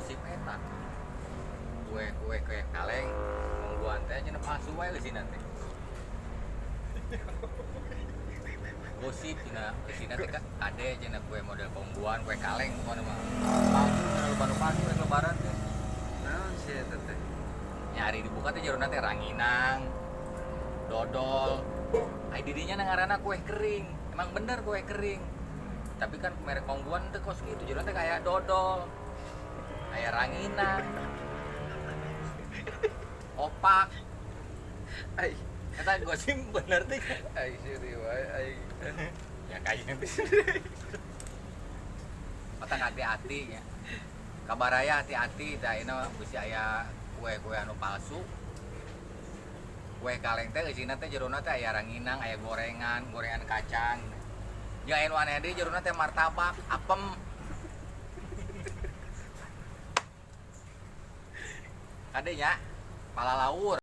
Gosip eta. Kue-kue kue kaleng Khong Guan teh cenah palsu wae eusina teh. Gosip cenah eusina teh kade cenah kue model Khong Guan, kue kaleng pokona mah. Palsu cenah loba nu palsu rek lebaran teh. Naon sih eta teh? Nyari dibuka teh jerona teh ranginang, dodol. Ai didinya na ngaranna kue kering. Emang bener kue kering. Tapi kan merek Khong Guan teh kos kitu jerona teh kayak dodol. Kayak ranginang. Opak. Ai, Eta gosip bener teh. ai seuri wae ai. Ya kayaknya Patang hati-hati ya. Kabaraya hati-hati tah ayeuna bisi aya kue-kue anu palsu. Kue kaleng teh eusina teh jerona teh aya ranginang, aya gorengan, gorengan kacang. Jeung aya nu aneh deui jerona teh martabak, apem. Kade nya, palalaur.